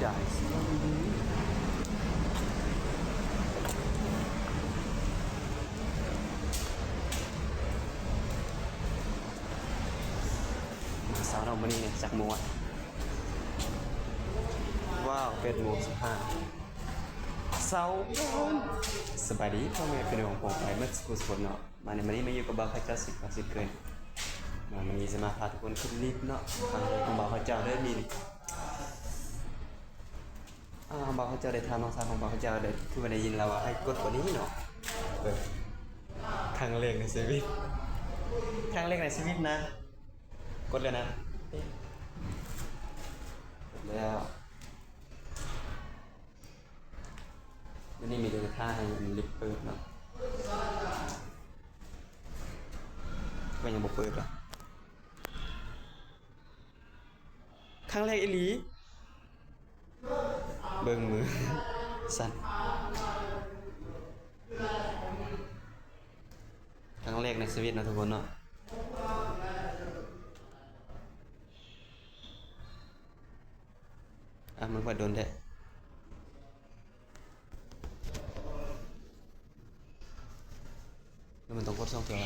guys. ເຊົ້າເນາະ ມື້ນີ້ຈັກໂມງອະ? ວ້າວ ແປດໂມງສິບຫ້າ ເຊົ້າກ່ອນ. ສະບາຍດີພໍ່ແມ່ພີ່ນ້ອງປ້ອງປາຍໝົດສູ່ຄົນເນາະ. ມາໃນມື້ນີ້ມາຢູ່ກັບບ່າວເຂົາເຈົ້າສິບເກົ້າສິບເກີນ. ມາມື້ນີ້ຈະມາພາທຸກຄົນຂຶ້ນລິບເນາະ ທາງຂອງບ່າວເຂົາເຈົ້າເດີ. ມີອ່າ ບ່າວເຂົາເຈົ້າໄດ້ຖາມນ້ອງສາວຂອງບ່າວເຂົາເຈົ້າ ໄດ້ ຄືວ່າໄດ້ຍິນລາວວ່າໃຫ້ກົດຕົວນີ້ເນາະ. ເອີ ຄັ້ງແລກໃນຊີວິດ ຄັ້ງແລກໃນຊີວິດນະ. ກົດແລ້ວນະ ເອີ ກົດແລ້ວ. ມື້ນີ້ມີແຕ່ຖ້າໃຫ້ລິບເປີດເນາະ ກໍຍັງບໍ່ເປີດວະ. ຄັ້ງແລກອີ່ຫຼີ ເບິ່ງມືສັ່ນ. ຄັ້ງແລກໃນຊີວິດເນາະທຸກຄົນເນາະ. ອ່ະ ມັນເປີດດົນແທ້ ແລ້ວມັນຕ້ອງກົດສອງເທື່ອ.